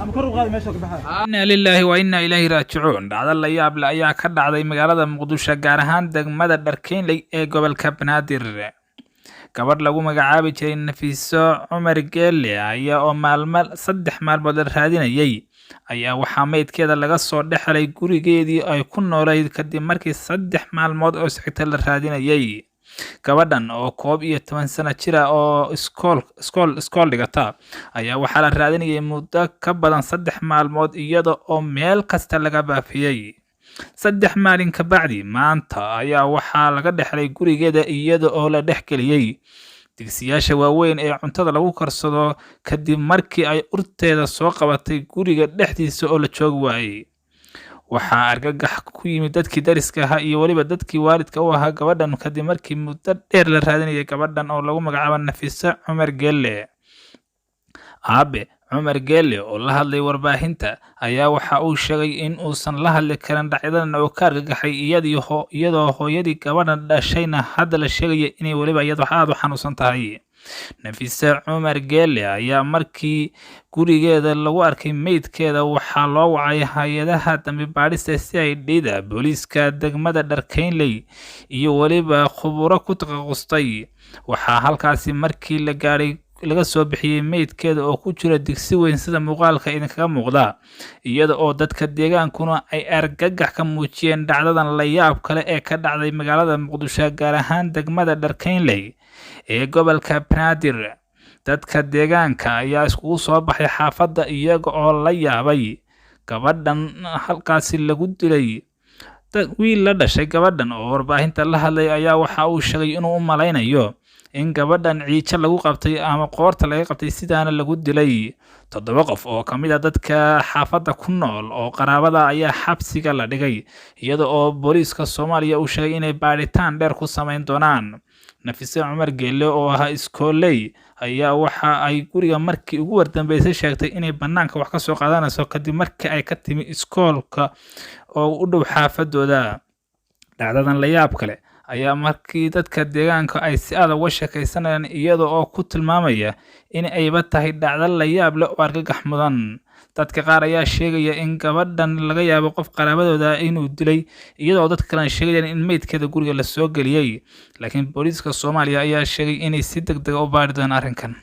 Inna lilaahi wa inna ilayhi raajicuun. Dhacdo la yaab leh ayaa ka dhacday magaalada Muqdisho, gaar ahaan degmada Dharkeynley ee gobolka Banaadir. Gabadh lagu magacaabi jiray Nafiso Cumar Geelle ayaa oo maalmo 3 maalmood la raadinayay ayaa waxaa meydkeeda laga soo dhex helay gurigeedii ay ku noolayd, kadib markii 3 maalmood oo isxigta la raadinayay. Gabadhan oo 11 sano jir ah oo iskool dhigata ayaa waxaa la raadinayay muddo ka badan 3 maalmood, iyada oo meel kasta laga baafiyey. 3 maalin ka bacdi maanta ayaa waxaa laga dhexlay gurigeeda, iyada oo la dhex geliyey digsiyaasha waaweyn ee cuntada lagu karsado, kadib markii ay urteeda soo qabatay guriga dhexdiisa oo la joogi waayey. Waxaa argagax ku yimid dadkii dariska ahaa iyo weliba dadkii waalidka u ahaa gabadhan, kadib markii muddo dheer la raadinayay gabadhan oo lagu magacaabo Nafiso Cumar Geelle. Aabe Cumar Geelle oo la hadlay warbaahinta ayaa waxa uu sheegay in uusan la hadli karin dhacdadan oo ka argagaxay, iyadoo hooyadii gabadhan dhashayna hadda la sheegaya inay weliba iyadu aada u xanuunsan tahay. Nafise Cumar Geelle ayaa markii gurigeeda lagu arkay meydkeeda waxaa loo wacay hay-adaha dambi baadhista CID-da, booliiska degmada Dharkeynley iyo weliba khuburo ku takhasustay. Waxaa halkaasi markii la gaadhay laga soo bixiyey meydkeeda oo ku jira digsi weyn, sida muuqaalka idinkaga muuqda, iyada oo dadka deegaankuna ay argagax ka muujiyeen dhacdadan la yaab kale ee ka dhacday magaalada Muqdisho, gaar ahaan degmada Dharkeynley ee gobolka Banaadir. Dadka deegaanka ayaa iskugu soo baxay xaafadda iyaga oo la yaabay gabadhan halkaasi lagu dilay. Wiil la dhashay gabadhan oo warbaahinta la hadlay ayaa waxa uu sheegay inuu u malaynayo in gabadhan ciijo lagu qabtay ama qoorta laga qabtay, sidaana lagu dilay. Toddoba qof oo ka mid ah dadka xaafadda ku nool oo qaraabada ayaa xabsiga la dhigay, iyada oo booliiska Soomaaliya uu sheegay inay baadhitaan dheer ku samayn doonaan. Nafise Cumar Geelle oo ahaa iskooley ayaa waxa ay guriga markii ugu wardambeysay sheegtay inay bannaanka wax ka soo qaadanayso, kadib markii ay ka timi iskoolka oo u dhow xaafadooda. Dhacdadan la yaab kale ayaa markii dadka deegaanka ay si adag uga sheekaysanayaan, iyada oo ku tilmaamaya in ayba tahay dhacdo la yaab leh oo argagax mudan. Dadka qaar ayaa sheegaya in gabadhan laga yaabo qof qaraabadooda inuu dilay, iyadoo dadka kalena sheegayaan in meydkeeda guriga la soo geliyey. Laakiin booliiska Soomaaliya ayaa sheegay inay si deg deg ah u baari doonaan arrinkan.